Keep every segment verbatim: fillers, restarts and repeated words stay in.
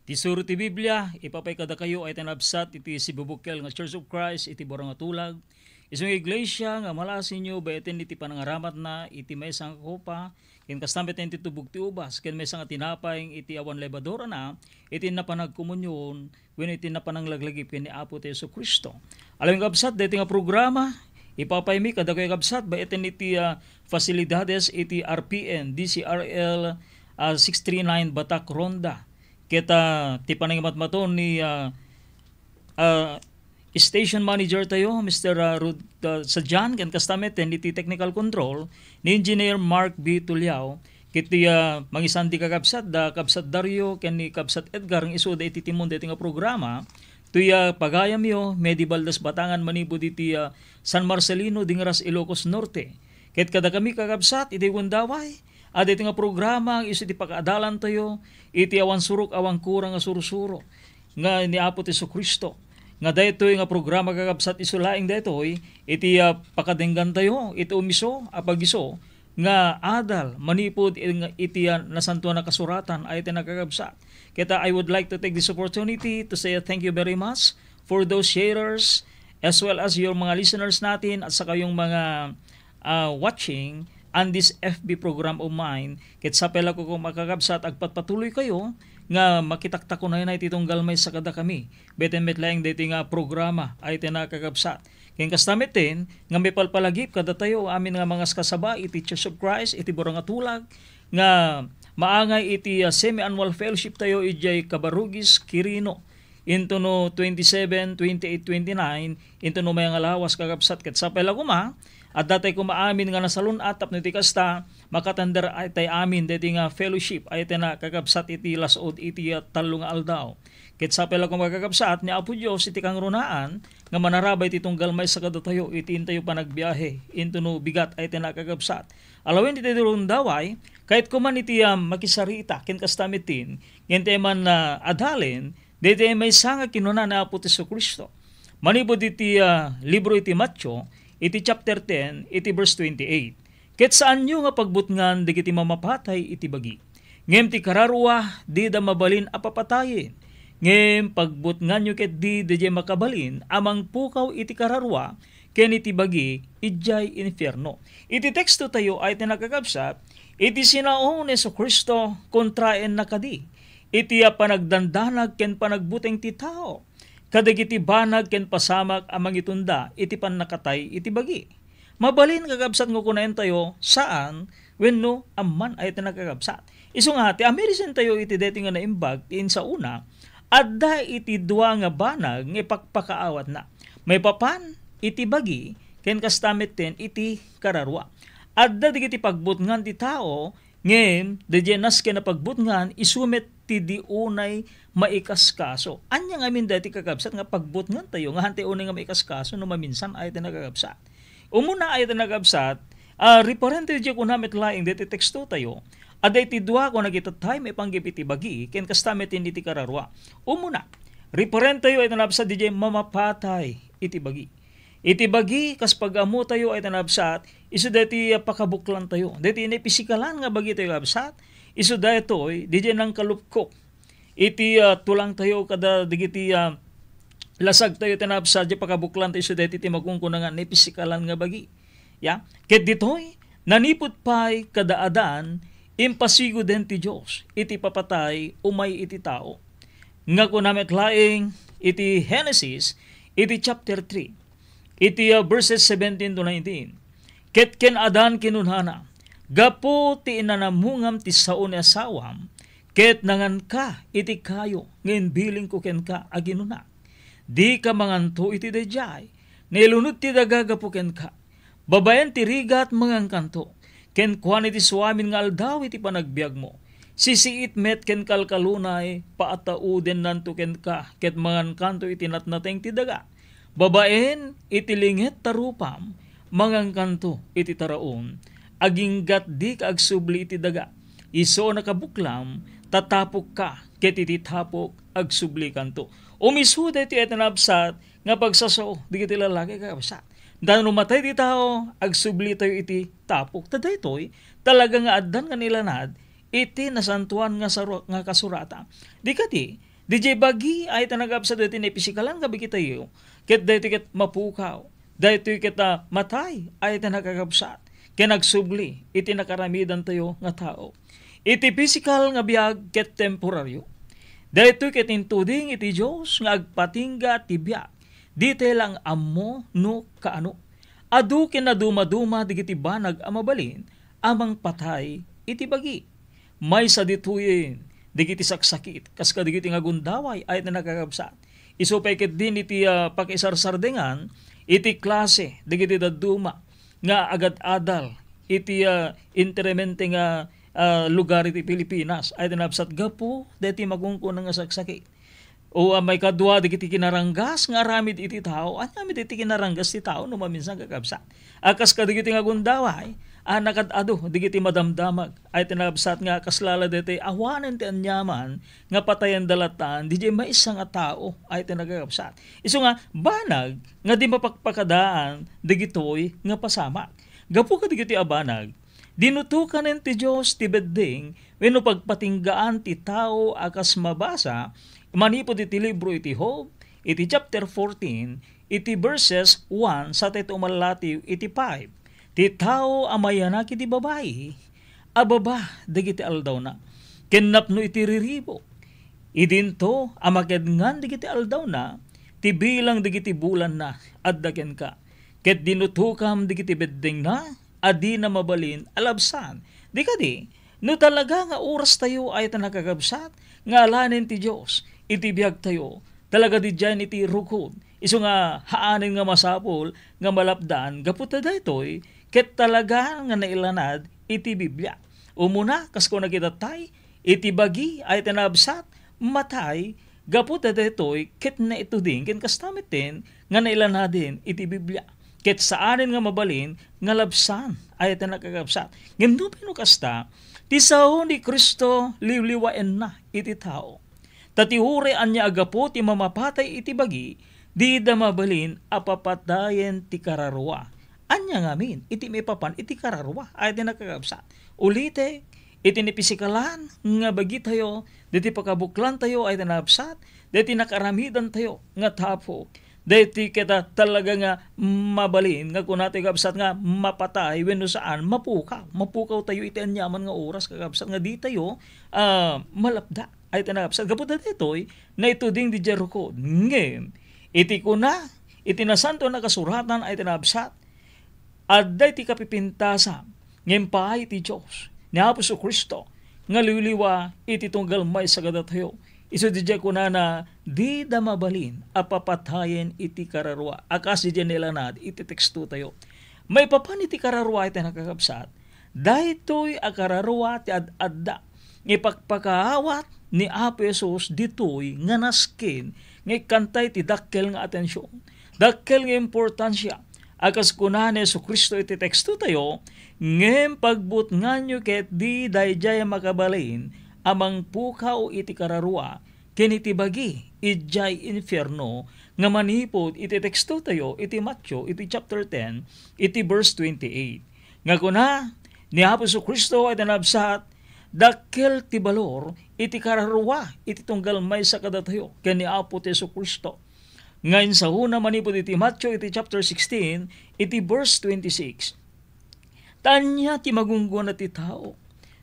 Ti suro ti Biblia, ipapay kadakayo ay tinabsat iti sibubukkel nga Church of Christ iti Buronga Tulag. Isu nga iglesia nga malasinyo baeten iti panangaramatna iti maysa nga kopa, ken kasta met iti tubog ti ubas, ken maysa nga tinapay iti awan lebadurana, iti napanagkomunion, wenno iti napananglaglagip ken ni Apo ti Jesu-Cristo. Alam kabsat, daytoy nga programa, ipapaymi kadakayo kabsat, baeten iti, ah, fasilidades iti R P N, D C R L, ah, six three nine Batak Ronda. Ket, ah, ti panangimatmaton ni, ah, ah, station manager tayo, Mister, ah, Rud, ah, Sadjan, ken kasta met, iti technical control, ni Engineer Mark B. Tuliao, ket ti, ah, mangisandi kakabsat, da Kabsat Dario, ken ni Kabsat Edgar, nga isuda iti timon daytoy nga programa, toy, ah, pagayamyo, Medi Baldas Batangan, manipud iti, ah, San Marcelino, Dingras, Ilocos Norte. Ket kadakami kakabsat, iti gundaway, adda iti nga programa nga isu ti pakaadalantayo, iti awan surok, awan kurang nga sursuro nga ni Apo ti Jesu-Cristo. Nga daytoy nga programa, kakabsat, isu laeng daytoy iti, ah, pakadenggantayo iti umiso a pagiso nga adal manipud in-, iti, ah, Nasantoan a Kasuratan a iti nakakabsat. Keta, I would like to take this opportunity to say thank you very much for those sharers as well as your mga listeners natin at saka yung mga, ah, watching on this F B program of mine. Ket sapay la ko, kakabsat, agpatpatuloy kayo nga makitaktakonayna iti tunggal maysa kadakami. Baeten met laeng daytoy nga programa a iti nakakabsat. Ken kasta met ten nga mipalpalagip kadatayo amin nga mangaskasaba iti Church of Christ iti Buronga Tulag nga maangay iti, ah, semi-annual fellowship tayo idiay Cabarugis, Quirino. Into no twenty-seven, twenty-eight, twenty-nine, into no maysa nga lawas, kakabsat, ket sapay la koma, adda tay koma amin nga nasalun-at tapno iti kasta, makatender tay amin daytoy nga fellowship a iti nakakabsat iti las-ud iti, ah, tallo nga aldaw. Ket sapay la koma, kakabsat, ni Apo Dios iti kangrunaan nga manarabay iti tunggal maysa kadatayo iti intayo panagbiahe into no bigat a iti nakakabsat. Alawen iti durundaway, kayat koma iti, ah, makisarita ken kasta met ten, ngem ti man, ah, adalen, daytoy maysa nga kinuna ni Apo ti Jesu-Cristo. Manipud iti, ah, libro iti Mateo, iti chapter ten, iti verse twenty-eight, "Ket saanyo nga pagbutngan dagiti mamapatay iti bagi. Ngem ti kararua, dida mabalin a papatayen. Ngem pagbutnganyo ketdi daydiay makabalin a mangpukaw iti kararua ken iti bagi idiay infierno." Iti teksto tayo a iti nakakabsat, iti sinao ni Jesu-Cristo kontraenna kadi iti, ah, panagdandanag ken panagbuteng ti tao kadagiti banag ken pasamak a mangitunda iti pannakatay iti bagi. Mabalin, kakabsat, nga kunaentayo, saan, wenno amman a iti nakakabsat. Isu nga, ti amirisintayo iti daytoy nga naimbag ti insaona, adda iti dua nga banag nga ipakpakaawatna. Maipapan iti bagi, ken kasta met ten iti kararua. Adda dagiti pagbutngan ti tao, ngem, daydiay nasken a pagbutngan, isu met ti di unay maikaskaso. Ania ngamin daytoy, kakabsat, nga pagbutngantayo nga hantay unay nga maikaskaso no maminsan a iti nakakabsat? Umuna a iti nakakabsat, ah, referente diay kuna met laeng daytoy tekstotayo, adda iti dua, kuna, dagiti time a ipanggep iti bagi, ken kasta met iti kararua. Umuna, referentayo iti nakakabsat diay mamapatay iti bagi. Iti bagi, kas pag-ammotayo a iti nakakabsat, isu daytoy, ah, pakabuklantayo. Daytoy nga pisikalan nga bagitayo, kakabsat, isu daytoy, diay nangkalupkop iti, ah, tulangtayo kada dagiti, ah, lasagtayo iti nakakabsat, diay pakabuklantayo isu daytoy ti makunkuna nga napisikalan nga bagi. Ya, ket ditoy, nanipud pay kada Adan, impasiguden ti Dios iti papatay umay iti tao. Nga kuna met laeng iti Genesis, iti chapter three, iti, ah, verses seventeen to nineteen. Ket ken Adan kinunana, "Gapu ti inanamongam ti sao ni asawam, ket nanganka iti kayo nga imbilingko kenka a kinuna, 'Dika manganto iti daydiay.' Nailunod ti daga gapu kenka. Babaen ti rigat, mangankanto. Kenkuana iti suamin nga aldaw iti panagbiagmo. Sisiit met ken kalkalunay, paataudennanto kenka, ket mangankanto iti natnateng ti daga. Babaen iti linget ta rupam, mangankanto iti taraon. Aginggat dika agsubli iti daga. Isu a nakabuklam, ta tapokka, ket iti tapok, agsublikanto." Umisu daytoy a iti nakakabsat nga pagsasao dagiti lalaki, kakabsat. Ta no matay ti tao, agsublitayo iti tapok. Ta daytoy, talaga nga addan nga nilanad iti nasantoan nga saru-, nga kasuratan. Di kadi, Didiay bagi ay ta nagabsat daytoy napisikalan nga bagitayo, ket daytoy ket mapukaw. Daytoy ket, ah, matay ay ta nagagabsat, ken agsubli iti nakaramidantayo nga tao. Iti pisikal nga biag ket temporario. Daytoy ket intuding iti Dios nga agpatingga ti biag. Ditay lang ammo no kaano. Adu ken nadumaduma dagiti banag a mabalin a mangpatay iti bagi. Maysa ditoyen dagiti saksakit, kas kadagiti nga gundaway ay ta nakakabsat. Isu pay ketdin iti, ah, pakisarsardengan iti klase dagiti dadduma nga agad-adal iti, ah, interamente nga, ah, lugar iti Pilipinas ay ta nabsat gapu daytoy makunkuna nga saksakit. O, ah, maikadua, dagiti kinaranggas nga aramid iti tao. Ania met iti kinaranggas ti tao no maminsan, kakabsat? A kas kadagiti nga gundaway, a nakad-adu dagiti madamdamag. Ay ti nabsat nga kasla la daytoy awanen ti aniaman nga patayenda latta didiay maysa nga tao. Ay ti nagkakabsat. Isu nga banag nga di mapakpakadaan dagitoy nga pasamak. Gapu kadagitoy a banag, dinutokanen ti Dios ti beddeng wenno pagpatinggaan ti tao a kas mabasa manipud iti libro iti Job, iti chapter fourteen, iti verses one sa tayo umalatiw iti five. Ti tao a mayanak iti babai, ababa dagiti aldawna, ken napno iti riribuk. Idinto a maketngan dagiti aldawna, ti bilang dagiti bulanna adda kenka, ket dinutokam dagiti beddengna a dina mabalin a labsan. Di kadi, no talaga nga oras tayo ay ta nakagabsat nga alanen ti Dios iti biag tayo, talaga didiay iti rukod. Isu nga haanen nga masapul nga malapdan gapu ta daytoy ket talaga nga nailanad iti Biblia. Umuna, kas kuna kita tay, iti bagi ay ta nabsat, matay, gapu ta daytoy ket naituding ken kasta metten nga nailanaden iti Biblia. Ket saanen nga mabalin nga labsan ay ta nakakabsat. Ngem no pay no kasta, ti sao ni Cristo liwliwaenna iti tao. Ta ti uray ania a gapu ti mamapatay iti bagi, dida mabalin a papatayen ti kararua. Ania ngamin iti maipapan iti kararua ay ti nakakabsat? Ulitek, iti napisikalan nga bagitayo, diti pakabuklantayo ay ti nabsat, diti nakaramidantayo nga tapok. Daytoy ket talaga nga mabalin nga kunatayo, kabsat, nga mapatay wenno saan, mapukaw. Mapukaw tayo iti aniaman nga oras, kakabsat, nga ditayo, ah, malapda. Ay ti nagabsat. Gapu ta daytoy, naituding didiay rukod. Ngem, iti kuna, iti Nasantoan a Kasuratan ay ti nabsat, adda iti kapipintasan nga impaay ti Dios ni Apo Jesu-Cristo nga liwliwa iti tunggal maysa kadatayo. Isu didiay kunana, dida mabalin a papatayen iti kararua, a kas didiay nailanad iti tekstotayo. Maipapan iti kararua iti nakakabsat, daytoy a kararua ti ad-adda nga ipakpakaawat ni Apo Jesus ditoy nga nasken nga ikkantay ti dakkel nga atension, dakkel nga importansia. A kas kuna ni Jesu-Cristo iti tekstotayo, ngem pagbutnganyo ketdi daydiay a makabalin a mangpukaw iti kararua ken iti bagi idiay infierno, nga manipud iti tekstotayo iti Mateo iti chapter ten, iti verse twenty-eight, nga kuna ni Apo Jesu-Cristo a ti nabsat, dakkel ti balor iti kararua iti tunggal maysa kadatayo ken ni Apo ti Jesu-Cristo. Nga insahona manipud iti Mateo iti chapter sixteen, iti verse twenty-six. Ta ania ti magunggona ti tao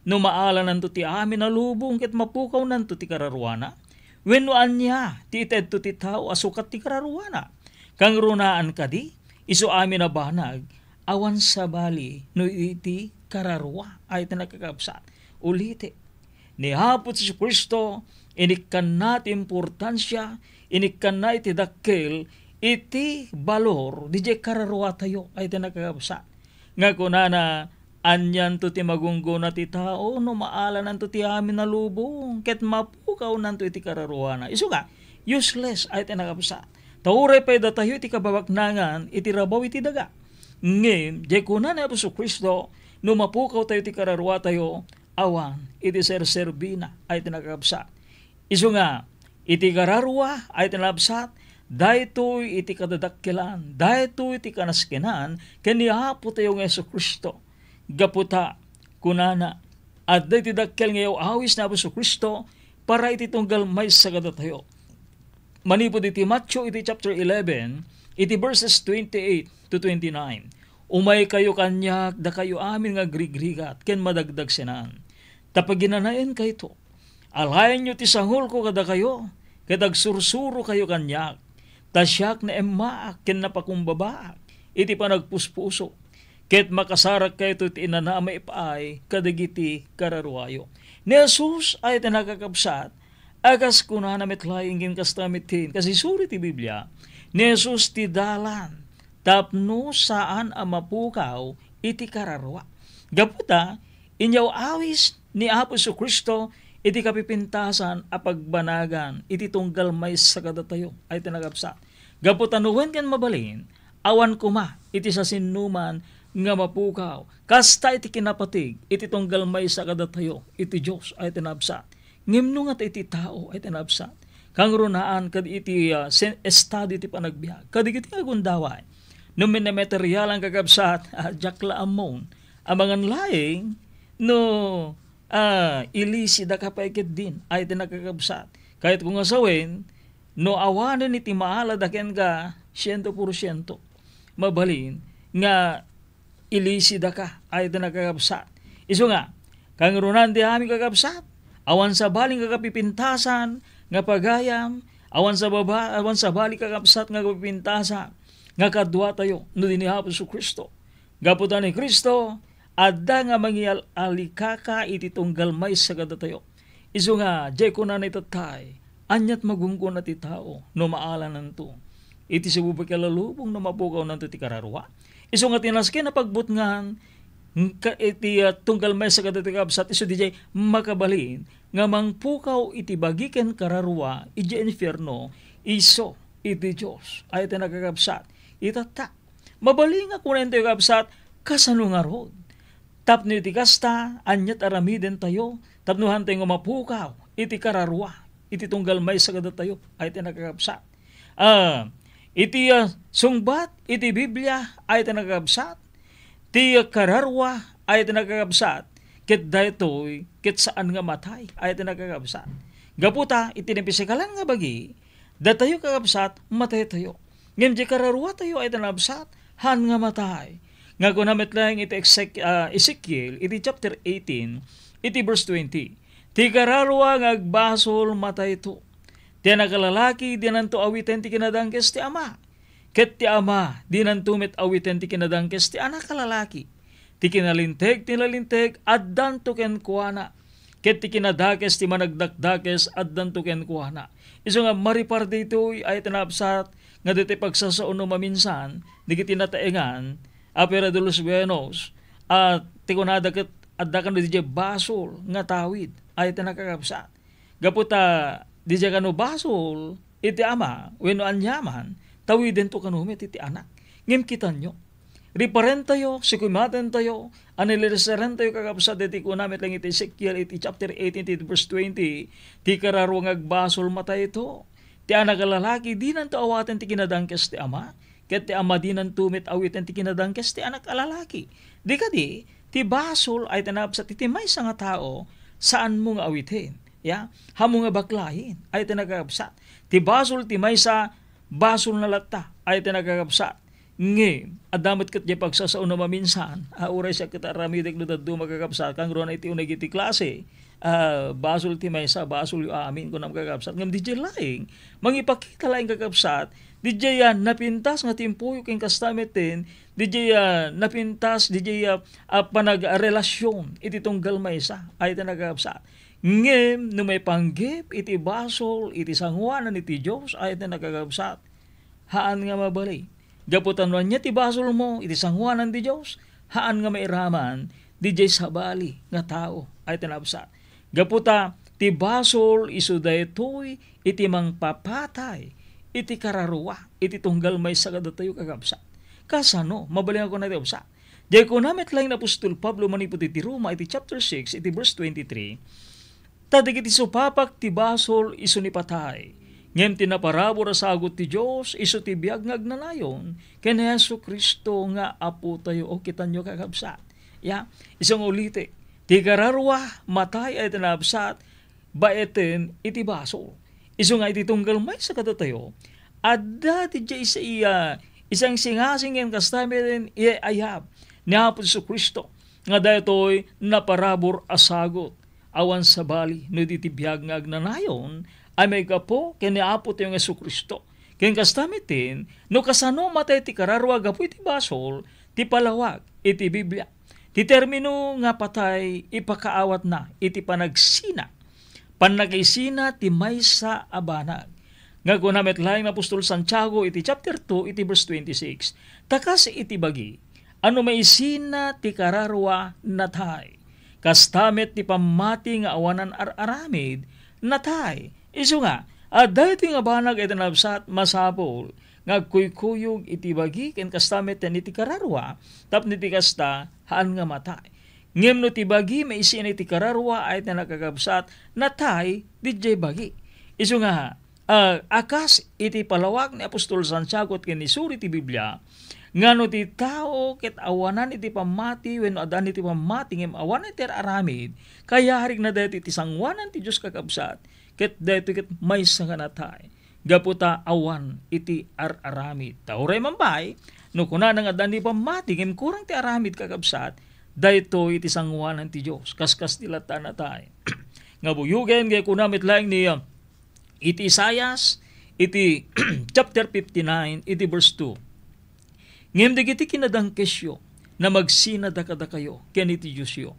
no maalananto ti amin a lubong ket mapukawnanto ti kararuana? Wenno ania ti itedto ti tao a sukat ti kararuana? Kangrunaan kadi, isu amin a banag, awan sabali no iti kararua ay ti nakakabsat. Ulitek, ni Apo Jesu-Cristo, inikkanna ti importansia, inikkanna iti dakkel, iti balor, didiay kararuatayo ay ti nakakabsat. Nga kunana, anianto ti magunggona ti tao no maalananto ti amin a lubong, ket mapukawnanto iti kararuana. Isu nga, useless ay ti nakabsat. Ta uray pay datayo iti kababaknangan iti rabaw iti daga. Ngem, diay kuna ni Apo Jesu-Cristo, no mapukawtayo ti kararuatayo, awan iti serserbina ay ti nakakabsat. Isu nga, iti kararua ay ti nakabsat, daytoy iti kadadakkelan, daytoy ti kanaskenan ken ni Apotayo nga Jesu-Cristo. Gapu ta, kunana, adda iti dakkel nga aw-awis ni Apo Jesu-Cristo, para iti tunggal maysa kadatayo. Manipud iti Matthew iti chapter eleven, iti verses twenty-eight to twenty-nine, "Umaykayo kaniak, dakayo amin nga agrigrigat ken madagdagsenan, ta paginanaenkayto. Alaenyo ti sangulko kadakayo, ket agsursurokayo kaniak, ta siak naemmaak ken napakumbabaak iti panagpuspuso, ket makasarakayto iti inana maipaay kadagiti kararuayo." Ni Jesus ay iti nakakabsat, a kas kunana met laeng ken kasta met ken, kas isuro ti Biblia, ni Jesus ti dalan tapno saan a mapukaw iti kararua. Gapu ta, inyaw-awis ni Apo Jesu-Cristo iti kapipintasan a pagbanagan iti tunggal maysa kadatayo ay iti nakabsat. Gapu ta no wen ken mabalin, awan koma iti sasinoman nga mapukaw. Kasta iti kinapateg iti tunggal maysa kadatayo iti Dios ay iti nakabsat. Ngem no nga ta iti tao ay iti nakabsat, kangrunaan kad iti, ah, sen-, estado iti panagbiag, kadagiti nga gundaway, no minamaterialan kakabsat, ah, diak la ammon, amangan laeng, no, ah, ilisidaka pay ket din, ay iti nakakabsat. Kayatko nga sawen, no awanen iti maalada kenka, siento por siento, mabalin nga ilisidaka, ay iti nakakabsat. Isu nga, kangrunaan ti amin kakabsat, awan sabali nga kapipintasan nga pagayam, awan sababa-, awan sabali kakabsat nga kapipintasan nga kaduatayo no di ni Apo Jesu-Cristo. Gapu ta ni Cristo, adda nga mangial-alikaka iti tunggal maysa kadatayo. Isu nga, diay kunana itattay, aniat magunggon ti tao no maalananto iti sububek a lalubong no mapukawnanto ti kararua. Isu nga ti nasken a pagbutngan, ka-, iti, ah, tunggal maysa kadatayo kakabsat, isu diay makabalin nga mangpukaw iti bagi ken kararua idiay infierno, isu iti Dios ay iti nakakabsat. Itatta, mabalin nga kunentayo, kakabsat, kasano ngarud? Tapno iti kasta, aniat aramidentayo tapno haantayo nga mapukaw iti kararua iti tunggal maysa kadatayo ay iti nakakabsat. Ah, iti, ah, sungbat iti Biblia ay iti nakakabsat, ti kararua ay iti nakakabsat, ket daytoy ket saan nga matay ay iti nakakabsat. Gapu ta iti napisikalan nga bagi, datayo kakabsat, mataytayo. Ngem diay kararuatayo ay iti nakakabsat, haan nga matay. Nga kuna met laeng iti Ezek-, ah, Ezekiel, iti chapter eighteen, iti verse twenty, "Ti kararua nga agbasol, matayto. Ti anak a lalaki, dinanto awiten ti kinadangkes ti ama. Ket ti ama, dinanto met awiten ti kinadangkes ti anak a lalaki. Ti kinalinteg ti nalinteg, addanto kenkuana. Ket ti kinadakes ti managdakdakes, addanto kenkuana." Isu nga maripar ditoy ay iti nakabsat nga ditoy pagsasao no maminsan dagiti nataengan a Pero de los Buenos, a ti kunada ket adda kano didiay basol nga tawid ay iti nakakabsat. Gapu ta didiay kano basol iti ama wenno aniaman, tawidento kano met iti anak. Ngem kitanyo, riparentayo, sikumatentayo, analisarantayo, kakabsat, iti kuna met laeng iti Ezekiel iti chapter eighteen, iti verse twenty, "Ti kararua nga agbasol, matayto. Ti anak a lalaki, dinanto awaten ti kinadangkes ti ama, ket ti ama, dinanto met awiten ti kinadangkes ti anak a lalaki." Di kadi, ti basol ay iti nakabsat iti maysa nga tao, saanmo nga awiten. Ya, haanmo nga baklayen ay iti nakakabsat. Ti basol ti maysa, basolna latta ay iti nakakabsat. Ngem, adda met ket diay pagsasao no maminsan, a, uray siak ket aramidek no dadduma, kakabsat, kangruna iti uneg iti klase, a, basol ti maysa, basolyo amin, kunam, kakabsat. Ngem didiay laeng, mangipakita laeng, kakabsat, didiay, a, napintas nga timpoyo ken kasta metten, didiay, a, napintas, didiay, a, a, panagrelasyon iti tunggal maysa, ay iti nakakabsat. Ngem no maipanggep iti basol iti sangoanan iti Dios, ay iti nakakabsat, haan nga mabalin. Gapu ta no ania ti basolmo iti sangoanan ti Dios, haan nga mairaman didiay sabali nga tao, ay iti nakakabsat. Gapu ta ti basol isu daytoy iti mangpapatay iti kararua iti tunggal maysa kadatayo, kakabsat. Kasano? Mabalin nga kuna ti kabsat. Diay kuna met laeng ni apostol Pablo manipud iti Roma iti chapter six, iti verse twenty-three, "Ta dagiti supapak ti basol isu ni patay, ngem ti naparabur a sagut ti Dios isu ti biag nga agnanayon ken ni Jesu-Cristo nga Apotayo." O, kitanyo, kakabsat. Ya, isu nga uliti, ti kararua, matay ay iti nakabsat, baeten iti basol. Isu nga iti tunggal maysa kadatayo, adda ti Isaiah, isang singasing ken kasta met iti ay-ayab ni Apo Jesu-Cristo nga daytoy naparabur a sagut. Awan sabali no di ti biag nga agnanayon a maigapu ken ni Apo tayo nga Jesu-Cristo. Ken kasta met, no kasano matay ti kararua gapu iti basol, ti palawag iti Biblia. Ti termino nga patay ipakaawatna iti panagsina, pannakaisina ti maysa a banag. Nga kuna met laeng ni apostol Santiago iti chapter two, iti verse twenty-six, ta kas iti bagi, a no maisina ti kararua, natay. Kasta met ti pammati nga awanan ar-aramid, natay. Isu nga, adda iti nga banag iti nabsat, masapul nga agkuykuyog iti bagi ken kasta met iti kararua, tapno iti kasta, haan nga matay. Ngem no ti bagi maisina iti kararua ay ti nakakabsat, natay didiay bagi. Isu nga, ah, a kas iti palawag ni apostol Santiago ket ken isuri ti Biblia, nga no ti tao ket awanan iti pammati wenno addaan iti pammati ngem awan iti ar-aramid, kayarigna daytoy iti sangoanan ti Dios, kakabsat, ket daytoy ket maysa nga natay gapu ta awan iti ar-aramid. Ta uray man pay, no kunana nga addaan ti pammati ngem kurang ti aramid, kakabsat, daytoy iti sangoanan ti Dios, kaskasdi latta a natay. Nga buyogen, nga kuna met laeng ni, ah, iti Isaias, iti chapter fifty-nine, iti verse two. Ngem dagiti kinadangkesyo, namagsinada kadakayo ken iti Diosyo.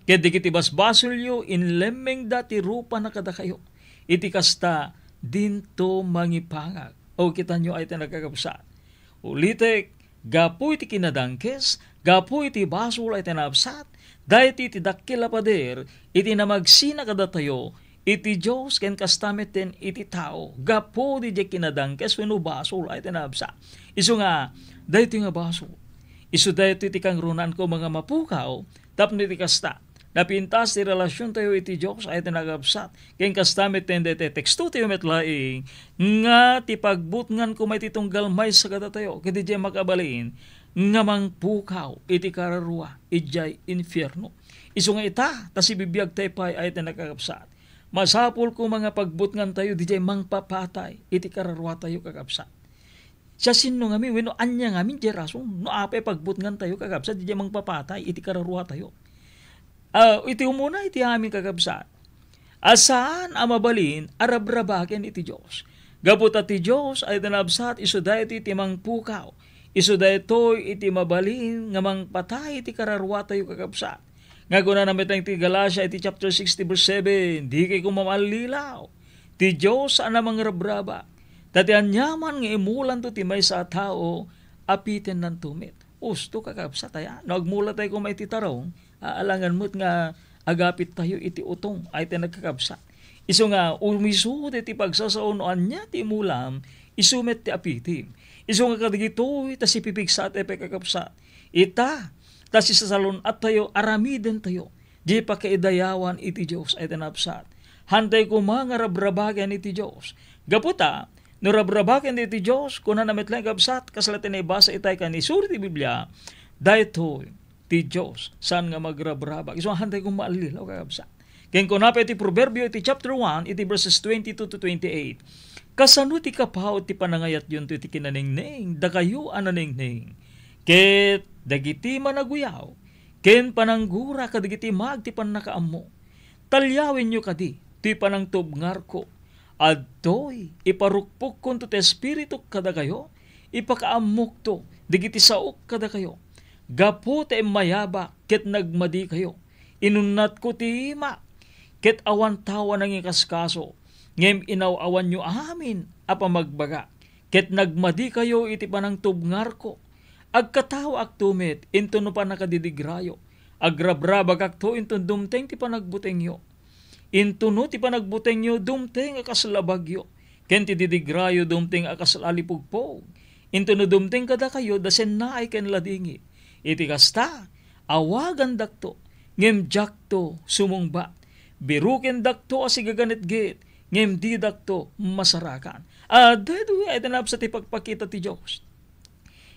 Ket dagiti basbasolyo, inlemmengda ti rupana kadakayo. Iti kasta, dinto mangipangag. O, kitanyo ay ti nakakabsat. Ulitek, gapu iti kinadangkes, gapu iti basol ay ti nabsat, daytoy ti dakkel a pader iti namagsina kadatayo iti Dios ken kasta met iti tao, gapu didiay kinadangkes wenno basol ay ti nabsat. Isu nga, daytoy nga basol, isu daytoy ti kangrunanko, mga mapukaw, tapno iti kasta, napintas ti relasiontayo iti Dios ay ti nagabsat. Ken kasta met ti tekstotayo met laeng, nga ti pagbutngan koma iti tunggal maysa kadatayo, ket idiay makabalin nga mangpukaw iti kararua idiay infierno. Isu nga ita, ta sibibiagtay pay ay ti nagkakabsat. Masapul koma nga pagbutngantayo didiay mangpapatay iti kararuatayo, kakabsat. Siasino ngamin wenno ania ngamin diay rason no apay pagbutngantayo, kakabsat, didiay mangpapatay iti kararuatayo? Ah, iti umuna iti amin, kakabsat, a saan a mabalin a rabrabaken iti Dios. Gapu ta ti Dios ay ti nabsat, isu daytoy ti mangpukaw. Isu daytoy iti mabalin nga mangpatay iti kararuatayo, kakabsat. Nga kunana met ti Galacia iti chapter six, verse seven, "Dikay koma maallilaw. Ti Dios a namangrabraba. Ta ti aniaman nga imulanto ti maysa a tao, apitennanto met." Usto, kakabsat, aya. No agmulatay koma iti tarong, a-, alangan met nga agapittayo iti utong ay ti nagkakabsat. Isu nga, umisu daytoy pagsasao no ania ti imulam, isu met ti apitim. Isu nga kadagitoy, ta sipipigsattayo pay, kakabsat. Ita, ta sisasalun-attayo, aramidentayo, di pakaidayawan iti Dios ay ti nabsat. Hantay koma nga rabrabaken iti Dios. Gapu ta, no rabrabaken iti Dios, kunana met laeng, kabsat, kasla ti naibasa itay ken isuri ti Biblia, daytoy ti Dios, saan nga magrabrabak. Isu nga hantay koma maallilaw, kakabsat. Ken kuna pay ti Proverbio iti chapter one, iti verses twenty-two to twenty-eight, "Kasano ti kapaut ti panangayatyonto iti kinanengneng, dakayo a nanengneng, ket dagiti managuyaw, ken pananggura kadagiti maag ti pannakaammo? Taliawenyo kadi ti panangtubngarko. Adtoy, iparukpokkonto ti Espirituk kadakayo, ipakaammokto dagiti saok kadakayo. Gapu ta immayabak ket nagmadikayo, inunnatko ti imak, ket awan tao a nangikaskaso, ngem inaw-awanyo amin a pamagbaga, ket nagmadikayo iti panangtubngarko. Agkatawaakto met intono pannakadidigrayo. Agrabrabagakto inton dumteng ti panagbutengyo. Intono ti panagbutengyo dumteng a kas labagyo, ken ti didigrayo dumteng a kas lalipugpog. Intono dumteng kadakayo dasennaay ken ladingit. Iti kasta, awagandakto, ngem diakto sumungbat. Birukendakto a sigaganetget, ngem didakto masarakan." Ah, daytoy ay ti nabsat ti pagpakita ti Dios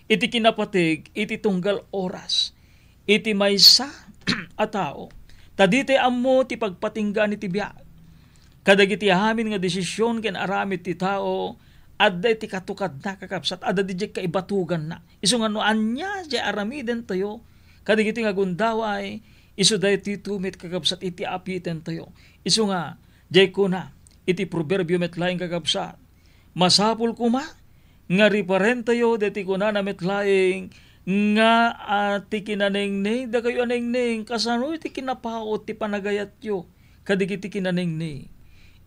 iti kinapateg iti tunggal oras iti maysa a tao. Ta ditay ammo ti pagpatinggaan iti biag. kadagiti amin nga desisyon ken aramid ti tao, adda iti katukadna, kakabsat, adda didiay kaibatuganna. Isu nga no ania diay aramidentayo, kadagiti nga gundaway, isu daytoy met, kakabsat, iti apitentayo. Isu nga, diay kuna, iti Proverbio met laeng, kakabsat, masapul koma nga riparentayo daytoy kunana met laeng nga, ah, ti kinanengneng, dakayo a nengneng, kasano iti kinapaut ti panagayatyo kadagiti kinanengneng?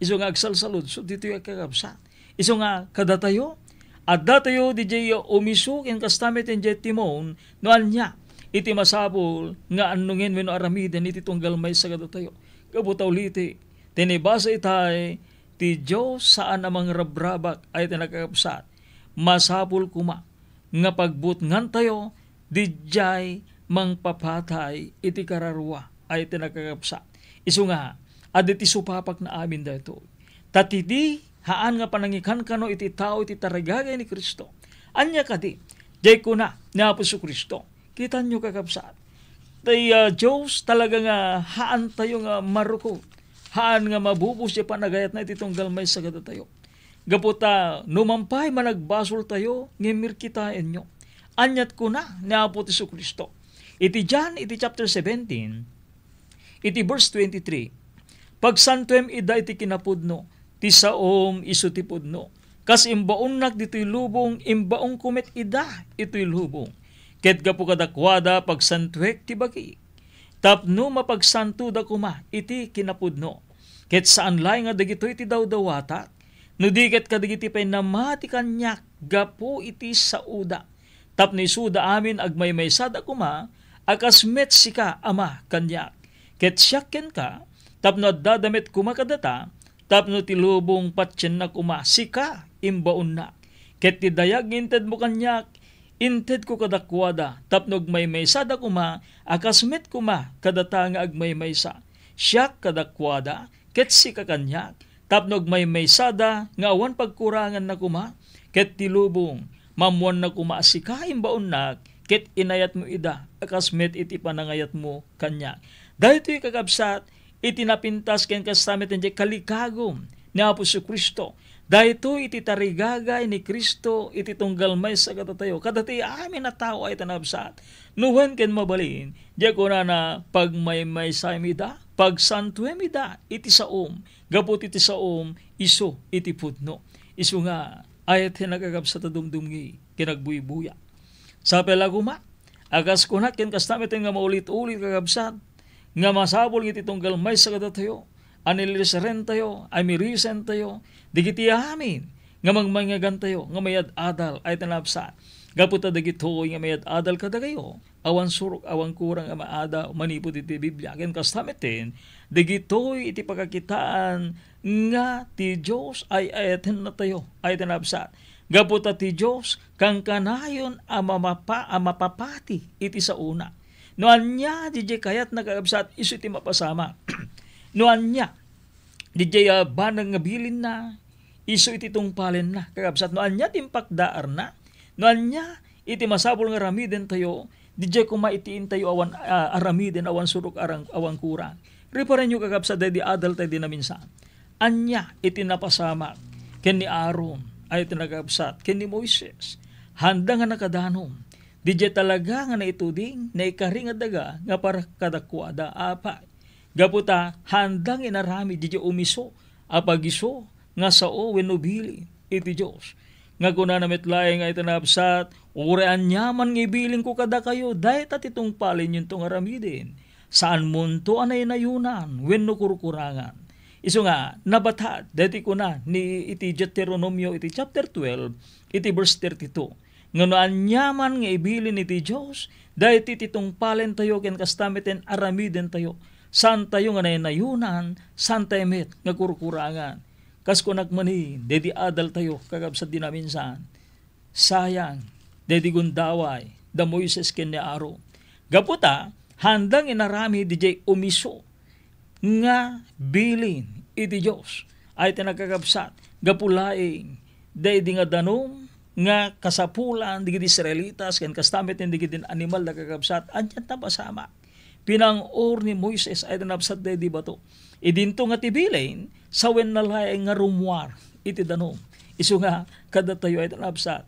Isu nga agsalsaludsod ditoy a kakabsat. Isu nga kadatayo, addatayo didiay umiso ken kasta met diay timon no ania iti masapul nga annongen wenno aramiden iti tunggal maysa kadatayo. Gapu ta uliti, ti nabasa itay, ti Dios saan a mangrabrabak a iti nakakabsat. Masapul koma nga pagbutngantayo didiay mangpapatay iti kararua a iti nakakabsat. Isu nga, adda ti supapakna amin daytoy. Ta ti di, haan nga panangikankano iti tao iti tarigagay ni Cristo. Ania kadi, diay kuna ni Apo Jesu-Cristo, kitanyo, kakabsat, ti, ah, Dios talaga nga haantayo nga marukot, haan nga mabubos ti panagayatna iti tunggal maysa kadatayo. Gapu ta, no man pay managbasoltayo, ngem mirkitaenyo. Aniat kuna ni Apo Jesu-Cristo. Iti John, iti chapter seventeen, iti verse twenty-three, "Pagsantuem ida iti kinapudno, ti saom isu ti pudno. Kas imbaonnak ditoy lubong, imbaonko met ida itoy lubong. Ket gapu kadakuada, pagsantuek ti bagik, tapno mapagsantoda koma iti kinapudno. Ket saan laeng nga dagitoy ti dawdawatak, no di ket kadagiti pay namati kaniak gapu iti saoda. Tapno isuda amin agmaymaysada koma, a kas met sika, Ama, kaniak. Ket siak kenka, tapno addada met koma kadata, tapno ti lubong patienna koma, sika, imbaonnak. Ket ti dayag nga intedmo kaniak, intedko kadakuada, tapno agmaymaysada koma, a kas met koma kadata nga agmaymaysa. Siak kadakuada, ket sika kaniak, tapno agmaymaysada nga awan pagkuranganna koma, ket ti lubong, maammoanna koma a sika imbaonnak, ket inayatmo ida a kas met iti panangayatmo kaniak." Daytoy, kakabsat, iti napintas ken kasta met diay kalikagum ni Apo Jesu-Cristo. Daytoy iti tarigagay ni Cristo iti tunggal maysa kadatayo, kadatayo amin a tao a iti nabsat. No wen ken mabalin, diay kunana, pagmaymaysam ida, pagsantuem ida iti saom, gapu ti saom isu iti pudno. Isu nga, ay ti nakakabsat a dumdumngi ken agbuybuya. Sapay la koma, a kas kunak ken kasta met nga maulit-ulit, kakabsat, nga masapul nga iti tunggal maysa kadatayo, a niliserentayo, a mirisentayo, dagiti amin nga mangmangngegantayo nga mayad-adal a iti nabsat. Gapu ta dagitoy nga mayad-adal kadakayo, awan surok, awan kurang a maadaw manipud iti Biblia. Ken kasta metten, dagitoy iti pakakitaan nga ti Dios ay-ayatennatayo a iti nabsat. Gapu ta ti Dios kankanayon a mamapa-, a mapapati iti saona. No ania didiay kayatna, kakabsat, isu ti mapasamak. No ania didiay, ah, banag nga bilinna, isu iti tungpalenna, kakabsat. No ania ti impakdaarna, no ania iti masapul nga aramidentayo, didiay koma iti intayo awan, ah, aramiden, awan surok, arang-, awan kurang. Riparenyo, kakabsat, daydi adal tayo dinaminsan. Ania iti napasamak ken ni Aaron a iti nakakabsat ken ni Moises? Handa nga nakadanom didiay talaga nga naituding, naikari nga daga nga para kadakuada, apay. Gapu ta handa nga inaramid didiay umiso a pagiso nga sao wenno bilin iti Dios. Nga kunana met laeng a iti nabsat, "Uray aniaman nga ibilinko kadakayo, dayta ti tungpalenyonto nga aramiden. Saanmonto a naynayunan wenno kurkurangan." Isu nga, nabatad daytoy kuna ni iti Deuteronomio iti chapter twelve, iti verse thirty-two. Nga no aniaman nga ibilin iti Dios, daytoy ti tungpalentayo ken kasta metten aramidentayo. Saantayo nga naynayunan, saantayo met nga kurkurangan. Kas kunak manen, daydi adaltayo, kakabsat, dinaminsan, sayang, daydi gundaway da Moises ken ni Aaron. Gapu ta, handang inaramid didiay umiso nga bilin iti Dios. Ay ti nakakabsat, gapu laeng daydi nga danum nga kasapulan dagiti Israelitas ken kasta met dagiti animal, nakakabsat, anian ti napasamak? Pinang-or ni Moises ay ti nabsat daydi bato. Idinto nga ti bilin, sawenna laeng nga rummuar iti danum. Isu nga, kadatayo ay tan absat.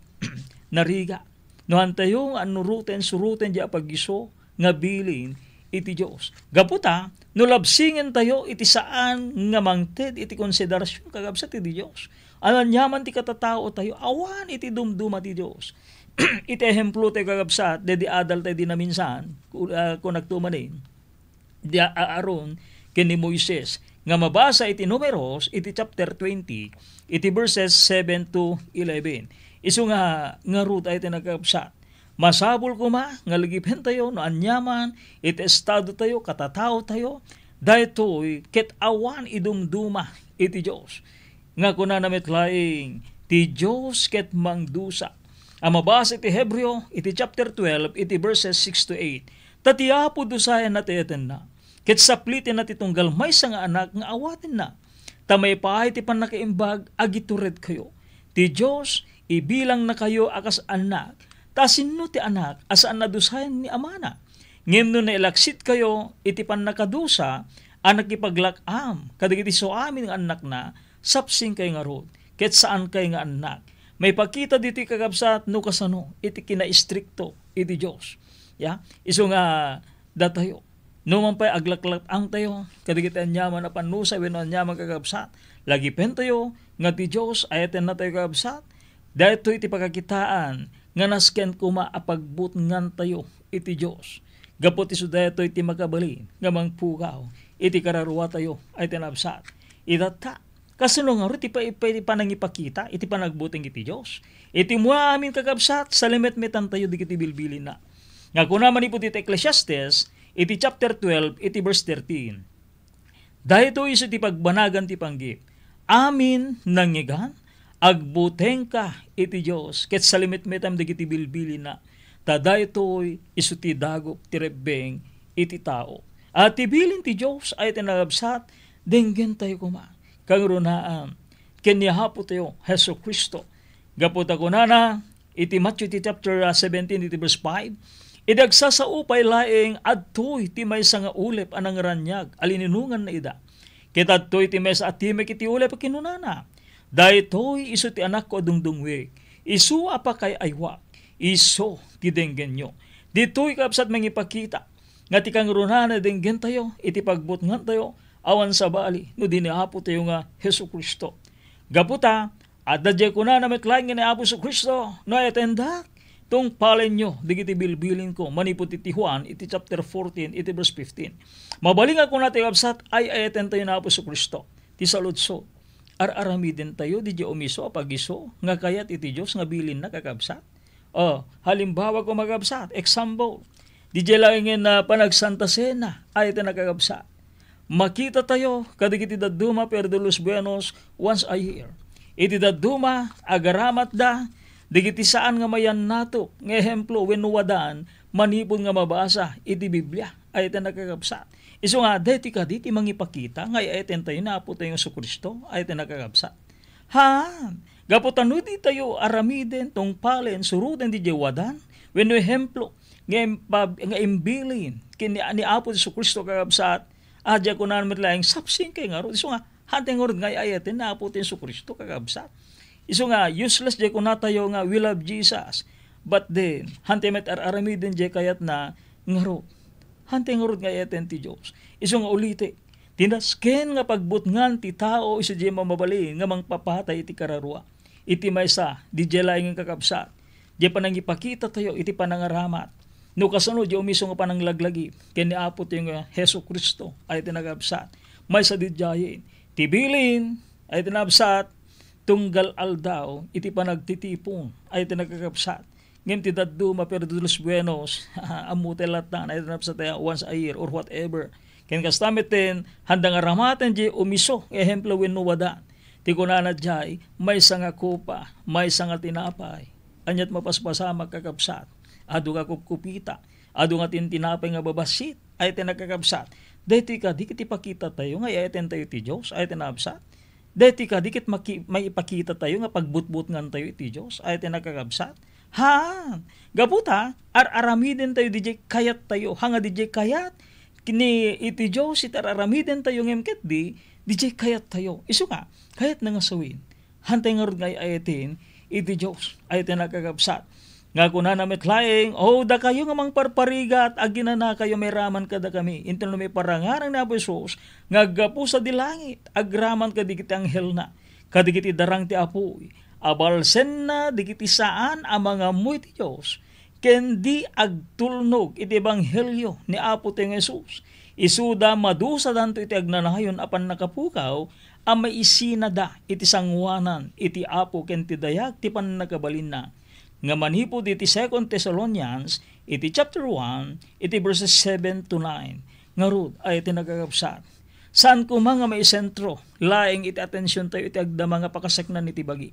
Narigat. No hantayo nga annuroten, suroten diay apaggiso nga bilin iti Dios. Gapu ta, no labsingentayo iti saan nga mangted iti konsiderasion, kakabsat, iti Dios, aniaman ti katataotayo, awan iti dumduma ti Dios. Iti ehemplo tayo, kakabsat, daydi adal tayo di naminsan, ku-, ah, kunakto manen, di a-, Aaron ken ni Moises, nga mabasa iti Numeros, iti chapter twenty, iti verses seven to eleven. Isu nga ngarud ay ti nagkabsat. Masapul koma nga lagipentayo no aniaman iti estado tayo, katataotayo, daytoy ket awan idumduma iti Dios. Nga kunana met laeng, ti Dios ket mangdusa. A mabasa iti Hebreo, iti chapter twelve, iti verses six to eight. Ta ti Apo dusaenna ti etenna, ket saplitenna ti tunggal maysa nga anak nga awatenna. Ta maipaay ti pannakaimbag, agituredkayo. Ti Dios, ibilangnakayo a kas annak. Ta sinno ti anak a saan a dusaen ni amana? Ngem no nailaksitkayo iti pannakadusa a nakipaglak-am kadagiti suamin nga annakna, sapsingkay ngarud, ket saankay nga annak. Maipakita ditoy, kakabsat, no kasano iti kinaistrikto iti Dios. Ya, isu nga datayo, no man pay aglaklak-amtayo kadagiti aniaman a pannusa wenno aniaman, kakabsat, lagipentayo nga ti Dios ayatennatayo, kakabsat. Daytoy ti pakakitaan nga nasken koma a pagbutngantayo iti Dios. Gapu ti isu daytoy ti makabalin nga mangpukaw iti kararuatayo ay ti nabsat. Itatta, kasano ngarud ti pa-, pa-, panangipakita iti panagbuteng iti Dios? Iti mua amin, kakabsat, salimetmetantayo dagiti bilbilinna. Nga kuna manipud iti Ecclesiastes, iti chapter twelve, iti verse thirteen. Daytoy isu ti pagbanagan ti panggep. Amin nangngegan, agbutengka iti Dios, ket salimetmetam dagiti bilbilinna, ta daytoy isu ti dagup ti rebbeng iti tao. A ti bilin ti Dios ay ti nagabsat, denggentayo koma, kangrunaan, ken ni Apotayo Jesu-Cristo. Gapu ta kunana, iti Matthew ti chapter, ah, seventeen, iti verse five, "Idi agsasao pay laeng, adtoy ti maysa nga ulep a nangraniag a lininonganna ida. Ket adtoy ti maysa a timek iti ulep a kinunana, 'Daytoy isu ti Anakko a dungdungwek, isu a pakay-aywak, isu ti denggenyo.'" Ditoy, kabsat, mangipakita nga ti kangrunaan a denggentayo iti pagbutngantayo, awan sabali no di ni Apotayo nga Jesu-Cristo. Gapu ta, adda diay kunana met laeng nga ni Apo Jesu-Cristo, "No ayatendak, tungpalenyo dagiti bilbilinko," manipud iti Juan, iti chapter fourteen, iti verse fifteen. Mabalin nga kuna ti kabsat, ay-ayatentayo ni Apo Jesu-Cristo. Ti saludsod, ar-aramidentayo diay umiso a pagiso nga kayat iti Dios nga bilinna, kakabsat? O, halimbawa, kakabsat, example, diay laengen a panagsanta sena, ay ti nakakabsat. Makitatayo kadagiti dadduma, Perdo de los Buenos, once a year. Iti dadduma, agaramatda dagiti saan nga mayannatok nga ehemplo wenno wadan manipud nga mabasa iti Biblia, ay ti nakakabsat. Isu nga, daytoy kadi ti mangipakita nga ay-ayatentayo ni Apotayo Jesu-Cristo, ay ti nakakabsat. Haan, gapu ta no ditayo aramiden, tungpalen, suroten diay wadan wenno ehemplo nga impab-, nga imbilin ken ni, ni Apo Jesu-Cristo, kakabsat, a diay kunan met laeng, "Sapsingkay ngarud." Isu nga, hantay ngarud nga ay-ayaten ni Apo ti Jesu-Cristo, kakabsat. Isu nga, useless diay kunatayo nga, "We love Jesus." But then, hantay met ar-aramiden diay kayatna ngarud. Hantay ngarud nga ay-ayaten ti Dios. Isu nga, uliti, ti nasken nga pagbutngan ti tao isu diay mamabalin nga mangpapatay iti kararua. Iti maysa, diay laengen, kakabsat, diay panangipakitatayo iti panangaramat no kasano diay umiso nga pananglaglagip ken ni Apotayo nga Jesu-Cristo, ay ti nakabsat. Maysa diay, ti bilin, ay ti nakabsat, tunggal aldaw iti panagtitipon, ay ti nakakabsat. Ngem ti dadduma, Perdo de los Buenos, ammo ti latta, ay ti nakabsat, once a year or whatever. Ken kasta metten, handa nga aramaten diay umiso, ehemplo wenno wadan. Ti kunana diay, maysa nga kopa, maysa nga tinapay. Aniat mapaspasamak, kakabsat? Adu nga kupkupita, adu nga tintinapay nga babassit, ay ti nakakabsat. Daytoy kadi ket ipakitatayo nga ay-ayatentayo ti Dios, ay ti nakabsat. Daytoy kadi ket maki-, maipakitatayo nga pagbutbutngantayo iti Dios, ay ti nakakabsat. Haan, gapu ta, ar-aramidentayo diay kayattayo, haan nga diay kayat ni iti Dios iti ar-aramidentayo ngem ketdi, didiay kayattayo. Isu nga, kayatna nga sawen. Hantay ngarud nga ay-ayaten iti Dios. Ay ti nakakabsat. Nga kunana met laeng, "O dakayo nga mangparparigat, aginanakayo mairaman kadakami." Inton lumiparangarang ni Apo Jesus, nga aggapu sadi langit, agraman kadagiti anghelna, kadagiti darang ti apuy, abalsenna dagiti saan a mangammo iti Dios, ken di agtulnog iti ebanghelio ni Apo tayo nga Jesus. Isuda madusadanto iti agnanayon a pannakapukaw a maisinada iti sangoanan iti Apo ken ti dayag ti pannakabalinna. Nga manipud iti Second Thessalonians, iti chapter one, iti verses seven to nine. Ngarud, ay ti nagagabsat. Saan koma nga maisentro laeng iti atensiontayo iti agdama nga pakaseknan iti bagi.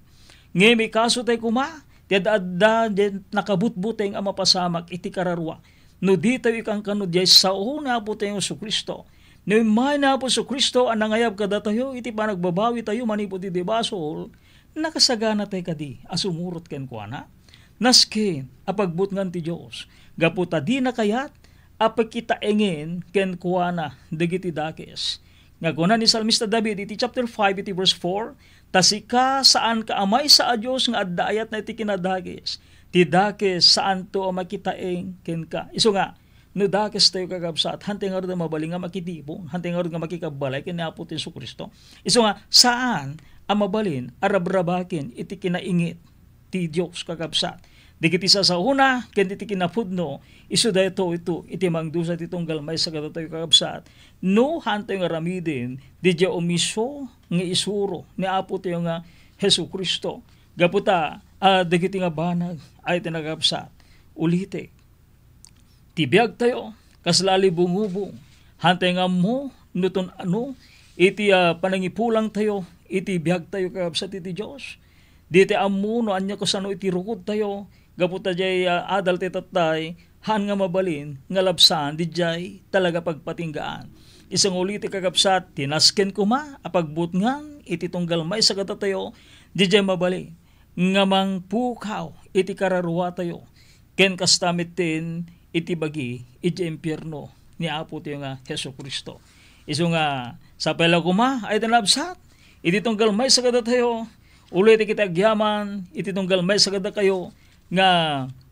Ngem ikasotayo koma ti ad-adda diay nakabutbuteng a mapasamak iti kararua. No ditayo ikankano diay sao ni Apo tayo Jesu-Cristo. No immay ni Apo Jesu-Cristo a nangayab kadatayo iti panagbabawitayo manipud iti basol, nakasaganatayo kadi a sumurot kenkuana? Nasken a pagbutngan ti Dios, gapu ta dina kayat a pakitaengen kenkuana dagiti dakes. Nga kuna ni Salmista David iti chapter five iti verse four, "Ta sika, saanka a maysa a Dios nga adda ayatna iti kinadakes. Ti dakes, saanto a makitaeng kenka." Isu nga, no dakes tayo, kakabsat, hantay ngarud a mabalin nga makitipon, hantay ngarud nga makikabbalay ken ni Apo ti Jesu-Cristo. Isu nga, saan a mabalin a rabrabaken iti kinaingit ti Dios, kakabsat. Dagiti sasaona ken iti kinapudno, isu daytoy iti mangdusa ti tunggal maysa kadatayo, kakabsat. No, hantay nga aramiden, didiay umiso nga isuro ni Apo tayo nga Jesu-Cristo. Gapu ta, ah, dagiti nga banag ay ti nakabsat. Ulitek, ti biagtayo, kasla alibungubong. Hantay nga ammo, no ton ano, iti, ah, panangipulangtayo, iti biagtayo, kakabsat iti Dios. Dita ammo, no ania kasano iti rukodtayo, gapu ta diay, ah, adal ti tattay, haan nga mabalin, nga labsaan, didiay talaga pagpatinggaan. Isu nga ulitek, kakabsat, ti nasken koma a pagbutngan iti tunggal maysa kadatayo, didiay mabalin nga mangpukaw iti kararuatayo, ken kasta metten iti bagi iti impierno ni Apo tayo nga Jesu-Cristo. Isu nga, sapay la koma, ay ti nabsat, iti tunggal maysa kadatayo, ulitek iti agyaman, iti tunggal maysa kadakayo, nga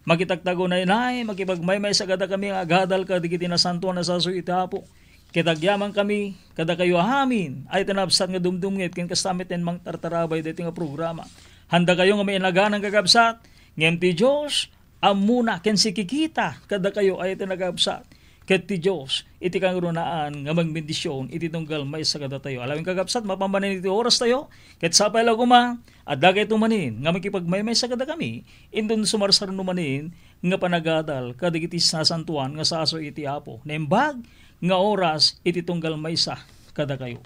makitagtagunaynay, makipagmaymaysa kadakami nga agadal kadagiti nasantoan a sasaw iti Apo. Ket agyamankami kadakayo amin, ay ti nabsat nga dumdumngeg ken kasta metten mangtartarabay daytoy nga programa. Handakayo nga mainaganang kakabsat, ngem ti Dios, ammona ken sikikita kadakayo ay ti nagabsat. Ket ti Dios, iti kangrunaan nga mangbendision iti tunggal maysa kadatayo. Alawen kakabsat, mapan manen iti orastayo, ket sapay la koma, adda kayto manen nga makipagmaymaysa kadakami, inton sumarsaruno manen nga panagadal kadagiti nasantoan nga sasaw iti Apo. Naimbag nga oras iti tunggal maysa kadakayo.